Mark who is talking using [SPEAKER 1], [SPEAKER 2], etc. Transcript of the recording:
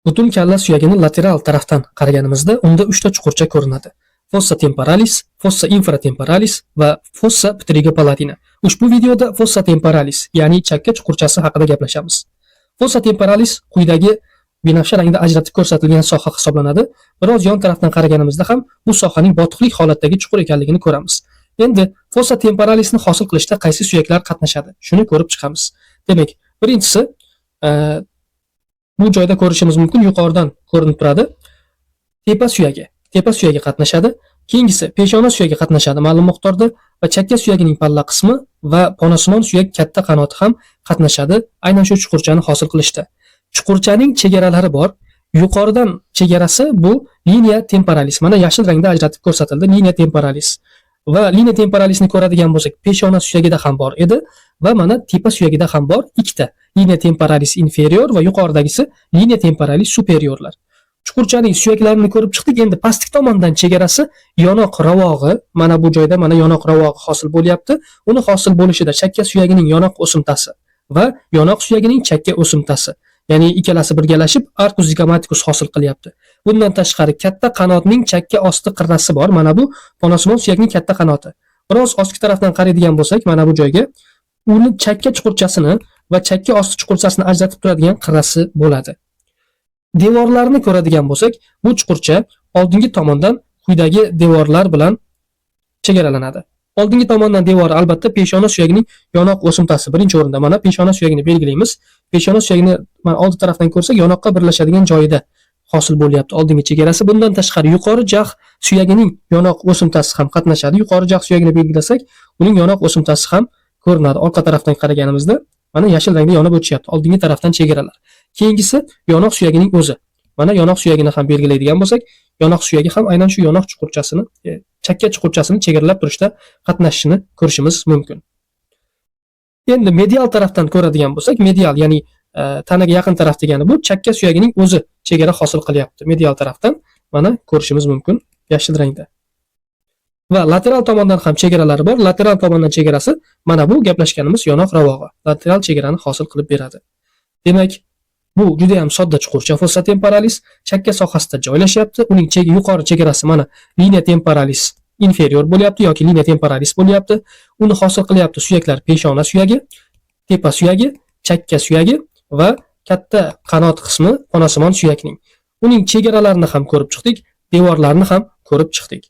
[SPEAKER 1] Butun kalla suyagini lateral tarafdan qaraganimizda unda 3 ta chuqurcha ko'rinadi. Fossa temporalis, fossa infratemporalis va fossa pterygopalatina. Ushbu videoda fossa temporalis, ya'ni chakka chuqurchasi haqida gaplashamiz. Fossa temporalis quyidagi binafsha rangda ajratib ko'rsatilgan soha hisoblanadi. Biroz yon tarafdan qaraganimizda ham bu sohaning botiqlik holatdagi chuqur ekanligini ko'ramiz. Endi fossa temporalisni hosil qilishda qaysi suyaklar qatnashadi? Shuni ko'rib chiqamiz. Demak, birinchisi bu joyda ko'rishimiz mumkin, yuqoridan ko'rinib turadi. Tepa suyagi. Tepa suyagi qatnashadi. Keyingisi peshona suyagi qatnashadi ma'lum miqdorda va chakka suyagining palla qismi va ponasimon suyak katta qanoti ham qatnashadi aynan shu chuqurchani hosil qilishda. Chuqurchaning chegaralari bor. Yuqoridan chegarasi bu linea temporalis. Mana yashil rangda ajratib ko'rsatildi linea temporalis. Va linea temporalisni ko'radigan bo'lsak, peshona suyagida ham bor edi va mana tepa suyagida ham bor ikkita. Linea temporalis inferior va yuqoridagisi linea temporalis superiorlar. Chuqurchaning suyaklarini ko'rib chiqdik. Endi pastki tomondan chegarasi yonoq ravog'i. Mana bu joyda mana yonoq ravog'i hosil bo'lyapti. Uni hosil bo'lishida chakka suyagining yonoq o'simtasi va yonoq suyagining chakka o'simtasi, ya'ni ikkalasi birgalashib arcus zygomaticus hosil qilyapti. Bundan tashqari katta qanotning chakka osti qirrasi bor. Mana bu ponasimon suyakning katta qanoti. Biroz ostki tarafdan qaraydigan bo'lsak, mana bu joyga uni chakka chuqurchasini va chakka osti chuqurchasini ajratib turadigan qirrasi bo'ladi. Devorlarni ko'radigan bo'lsak, bu chuqurcha oldingi tomondan quyidagi devorlar bilan chegaralanadi. Oldingi tomondan devori albatta peshona suyagining yonoq o'simtasi birinchi o'rinda. Mana peshona suyagini belgilaymiz. Peshona suyagini mana oldi tarafdan ko'rsak, yonoqqa birlashadigan joyida hosil bo'lyapti oldingi chegarasi. Bundan tashqari yuqori jag' suyagining yonoq o'simtasi ham qatnashadi. Yuqori jag' suyagini belgilasak, uning yonoq o'simtasi ham ko'rinadi. Orqa tarafdan qaraganimizda mana yashil rangda yonib o'tishyapti oldingi tarafdan chegaralar. Keyingisi yonoq suyagining o'zi. Mana yonoq suyagini ham belgilaydigan bo'lsak, yonoq suyagi ham aynan shu yonoq chuqurchasini, chakka chuqurchasini chegaralab turishda qatnashishini ko'rishimiz mumkin. Endi medial tarafdan ko'radigan bo'lsak, medial, ya'ni tanaga yaqin taraf degani, bu chakka suyagining o'zi chegara hosil qilyapti. Medial tarafdan mana ko'rishimiz mumkin yashil rangda. Va lateral tomondan ham chegaralari bor. Lateral tomondan chegarasi mana bu gaplashganimiz yonoq ravog'i. Lateral chegarani hosil qilib beradi. Demak, bu juda ham sodda chuqurcha fossa temporalis chakka sohasida joylashyapti. Uning chegi, yuqori chegarasi mana linea temporalis inferior bo'lyapti yoki linea temporalis bo'lyapti. Uni hosil qilyapti suyaklar: peshona suyagi, tepa suyagi, chakka suyagi va katta qanot qismi ponasimon suyakning. Uning chegaralarini ham ko'rib chiqdik, devorlarini ham ko'rib chiqdik.